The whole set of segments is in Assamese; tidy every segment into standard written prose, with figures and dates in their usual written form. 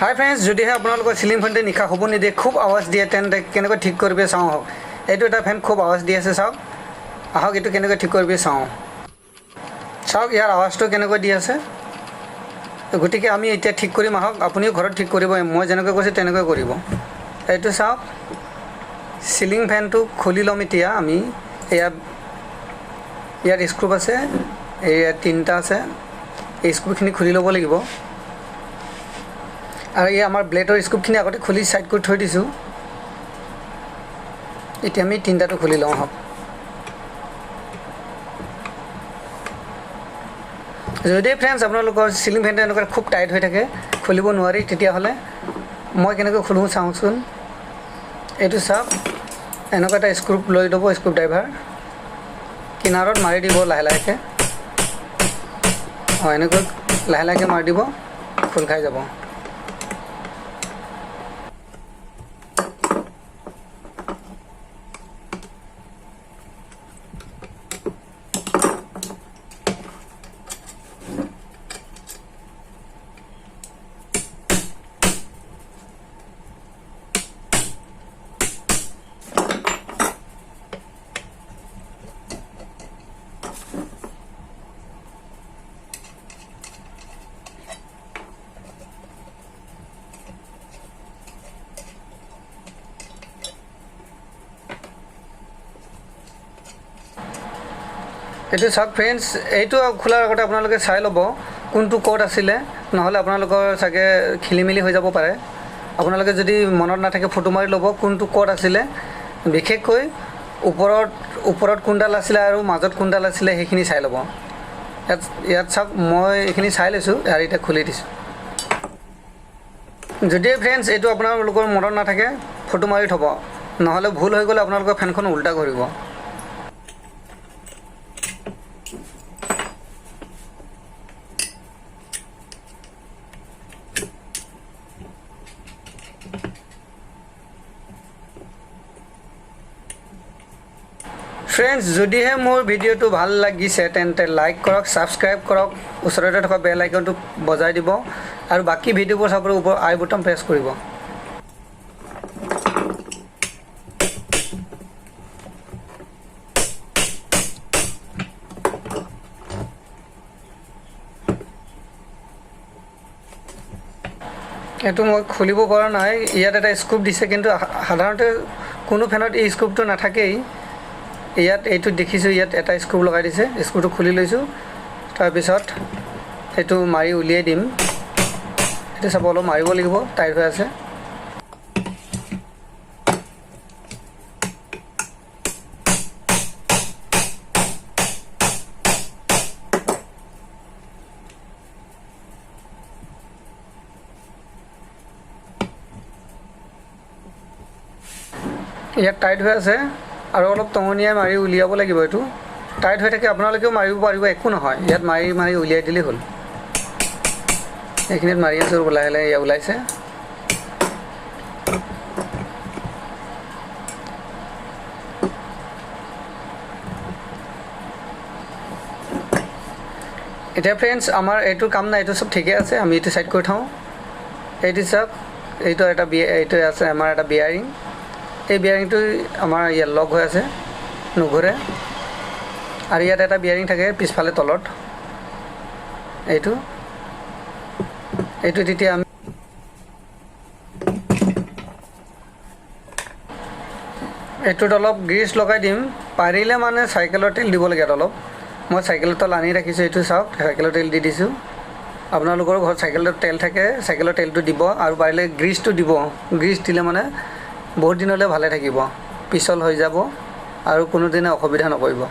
হাই ফ্ৰেণ্ডছ, যদিহে আপোনালোকৰ চিলিং ফেনটো নিশা শুব নিদিয়ে, খুব আৱাজ দিয়ে, তেন্তে কেনেকৈ ঠিক কৰিব চাওঁ আহক। এইটো এটা ফেন খুব আৱাজ দি আছে, চাওক আহক এইটো কেনেকৈ ঠিক কৰিব চাওঁ। চাওক ইয়াৰ আৱাজটো কেনেকৈ দি আছে। গতিকে আমি এতিয়া ঠিক কৰিম আহক, আপুনিও ঘৰত ঠিক কৰিব, মই যেনেকৈ কৈছোঁ তেনেকৈ কৰিব। এইটো চাওক, চিলিং ফেনটো খুলি ল'ম এতিয়া আমি। ইয়াত স্ক্ৰুপ আছে, এয়া তিনিটা আছে, এই স্ক্ৰুপখিনি খুলি ল'ব লাগিব। আৰু এই আমাৰ ব্লেডৰ স্ক্ৰুপখিনি আগতে খুলি ছাইড কৰি থৈ দিছোঁ। এতিয়া আমি তিনিটাটো খুলি লওঁ আহক। যদি ফ্ৰেণ্ডছ আপোনালোকৰ চিলিং ফেনটো এনেকুৱা খুব টাইট হৈ থাকে, খুলিব নোৱাৰি, তেতিয়াহ'লে মই কেনেকৈ খোলোঁ চাওঁচোন। এইটো চাওক, এনেকুৱা এটা স্ক্ৰুপ লৈ ল'ব, স্ক্ৰুপ ড্ৰাইভাৰ কিনাৰত মাৰি দিব লাহে লাহেকৈ। অঁ, এনেকৈ লাহে লাহেকৈ মাৰি দিব, খোল খাই যাব। এইটো চাওক ফ্ৰেণ্ডছ, এইটো খোলাৰ আগতে আপোনালোকে চাই ল'ব কোনটো ক'ত আছিলে, নহ'লে আপোনালোকৰ চাগে খেলি মেলি হৈ যাব পাৰে। আপোনালোকে যদি মনত নাথাকে ফটো মাৰি ল'ব কোনটো ক'ত আছিলে, বিশেষকৈ ওপৰত কোনডাল আছিলে আৰু মাজত কোনডাল আছিলে সেইখিনি চাই ল'ব। ইয়াত চাওক, মই এইখিনি চাই লৈছোঁ আৰু এতিয়া খুলি দিছোঁ। যদি ফ্ৰেণ্ডছ এইটো আপোনালোকৰ মনত নাথাকে ফটো মাৰি থ'ব, নহ'লে ভুল হৈ গ'লে আপোনালোকৰ ফেনখন উল্টা ঘূৰিব। ফ্ৰেণ্ডছ, যদিহে মোৰ ভিডিঅ'টো ভাল লাগিছে তেন্তে লাইক কৰক, ছাবস্ক্ৰাইব কৰক, ওচৰতে থকা বেল আইকনটো বজাই দিব আৰু বাকী ভিডিঅ'বোৰ চাবলৈ ওপৰ আই বুটাম প্ৰেছ কৰিব। এইটো মই খুলিব পৰা নাই, ইয়াত এটা স্ক্ৰুপ দিছে, কিন্তু সাধাৰণতে কোনো ফেনত এই স্ক্ৰুপটো নাথাকেই। ইয়াত এইটো দেখিছোঁ, ইয়াত এটা স্ক্ৰুপ লগাই দিছে, স্ক্ৰুটো খুলি লৈছোঁ, তাৰপিছত সেইটো মাৰি উলিয়াই দিম। সেইটো চাব, অলপ মাৰিব লাগিব, টাইট হৈ আছে। ইয়াত টাইট হৈ আছে আৰু অলপ টঙনিয়াই মাৰি উলিয়াব লাগিব। এইটো টাইট হৈ থাকে, আপোনালোকেও মাৰিব পাৰিব, একো নহয়। ইয়াত মাৰি মাৰি উলিয়াই দিলেই হ'ল। এইখিনিত মাৰি আছোঁ, লাহে লাহে ইয়াত ওলাইছে। এতিয়া ফ্ৰেণ্ডছ আমাৰ এইটো কাম নাই, এইটো চব ঠিকে আছে, আমি এইটো ছাইড কৰি থওঁ। এইটো চাওক, এইটো এটা এইটো আছে আমাৰ এটা বিয়াৰিং। এই বিয়াৰিংটো আমাৰ ইয়াত লক হৈ আছে, নুঘূৰে। আৰু ইয়াত এটা বিয়াৰিং থাকে পিছফালে তলত, এইটো তেতিয়া আমি এইটোত অলপ গ্ৰীজ লগাই দিম। পাৰিলে মানে চাইকেলৰ তেল দিব লাগে ইয়াত অলপ। মই চাইকেলৰ তেল আনি ৰাখিছোঁ, এইটো চাওক, চাইকেলৰ তেল দি দিছোঁ। আপোনালোকৰ ঘৰত চাইকেলৰ তেল থাকে, চাইকেলৰ তেলটো দিব আৰু পাৰিলে গ্ৰীজটো দিব। গ্ৰীজ দিলে মানে বহুত দিনলৈ ভালে থাকিব, পিছল হৈ যাব আৰু কোনোদিনে অসুবিধা নকৰিব।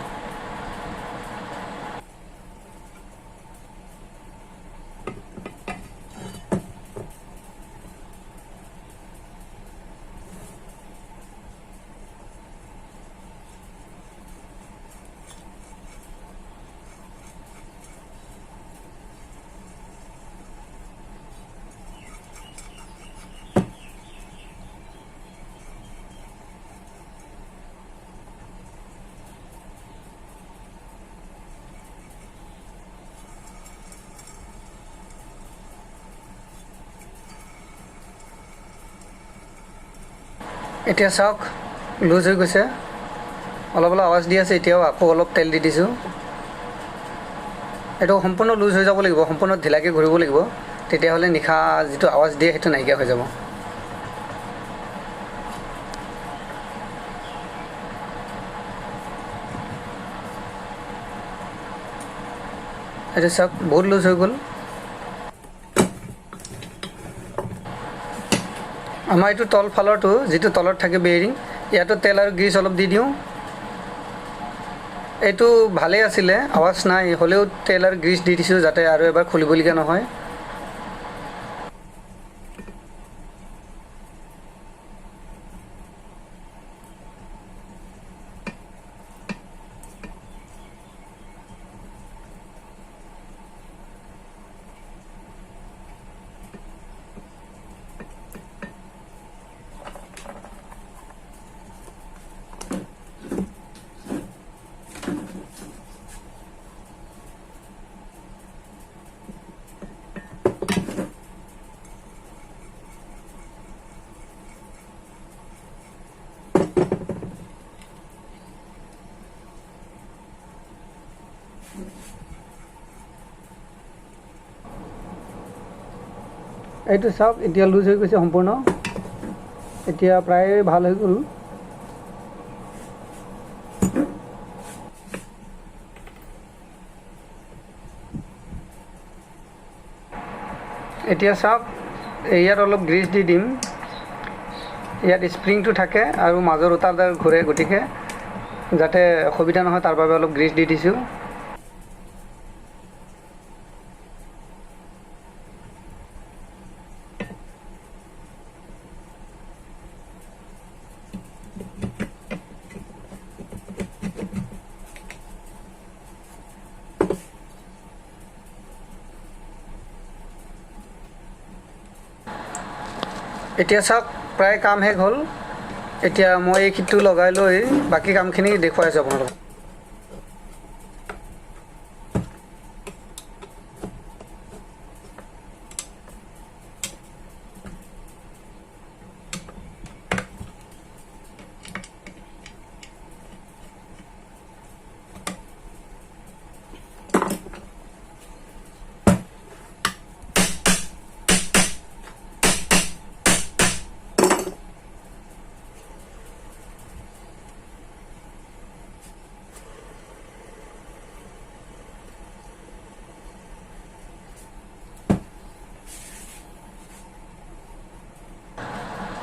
এতিয়া চাওক লুজ হৈ গৈছে, অলপ অলপ আৱাজ দি আছে এতিয়াও। আকৌ অলপ তেল দি দিছোঁ। এইটো সম্পূৰ্ণ লুজ হৈ যাব লাগিব, সম্পূৰ্ণ ঢিলাকৈ ঘূৰিব লাগিব, তেতিয়াহ'লে নিশা যিটো আৱাজ দিয়ে সেইটো নাইকিয়া হৈ যাব। এইটো চাওক বহুত লুজ হৈ গ'ল। আমাৰ এইটো তলফালৰটো যিটো তলত থাকে বেয়াৰিং, ইয়াতো তেল আৰু গ্ৰীজ অলপ দি দিওঁ। এইটো ভালেই আছিলে, আৱাজ নাই, হ'লেও তেল আৰু গ্ৰীজ দি দিছোঁ যাতে আৰু এবাৰ খুলিবলগীয়া নহয়। এইটো চাওক এতিয়া লুজ হৈ গৈছে সম্পূৰ্ণ, এতিয়া প্ৰায় ভাল হৈ গ'ল। এতিয়া চাওক ইয়াত অলপ গ্ৰীজ দি দিম। ইয়াত স্প্ৰিংটো থাকে আৰু মাজৰ উতাৰডাল ঘূৰে, গতিকে যাতে অসুবিধা নহয় তাৰ বাবে অলপ গ্ৰীজ দি দিছোঁ। এতিয়া চাওক প্ৰায় কাম শেষ হ'ল। এতিয়া মই এই কিটটো লগাই লৈ বাকী কামখিনি দেখুৱাই আছোঁ আপোনালোকক।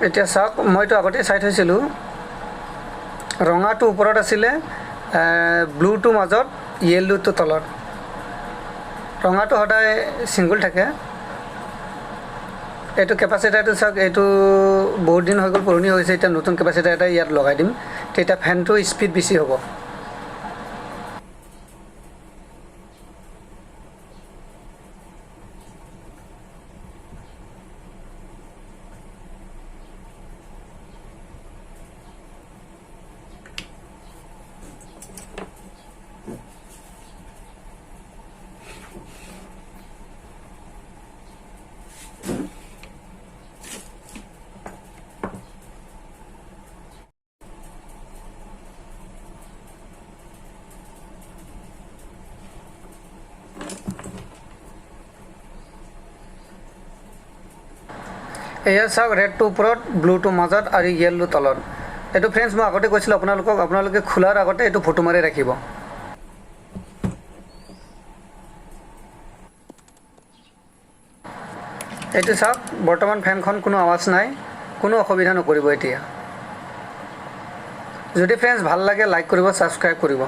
এতিয়া চাওক মইতো আগতে চাই থৈছিলোঁ, ৰঙাটো ওপৰত আছিলে, ব্লুটো মাজত, য়েল্লোটো তলত। ৰঙাটো সদায় ছিংগল থাকে। এইটো কেপাচিটাৰটো চাওক, এইটো বহুত দিন হৈ গ'ল, পুৰণি হৈছে। এতিয়া নতুন কেপাচিটাৰ এটা ইয়াত লগাই দিম, তেতিয়া ফেনটো স্পীড বেছি হ'ব। এয়া চাওক ৰেডটো ওপৰত, ব্লুটো মাজত আৰু য়েল্লো তলত। এইটো ফ্ৰেণ্ডছ মই আগতে কৈছিলোঁ আপোনালোকক, আপোনালোকে খোলাৰ আগতে এইটো ফটো মাৰি ৰাখিব। এইটো চাওক বৰ্তমান ফেনখন কোনো আৱাজ নাই, কোনো অসুবিধা নকৰিব। এতিয়া যদি ফ্ৰেণ্ডছ ভাল লাগে লাইক কৰিব, ছাবস্ক্ৰাইব কৰিব।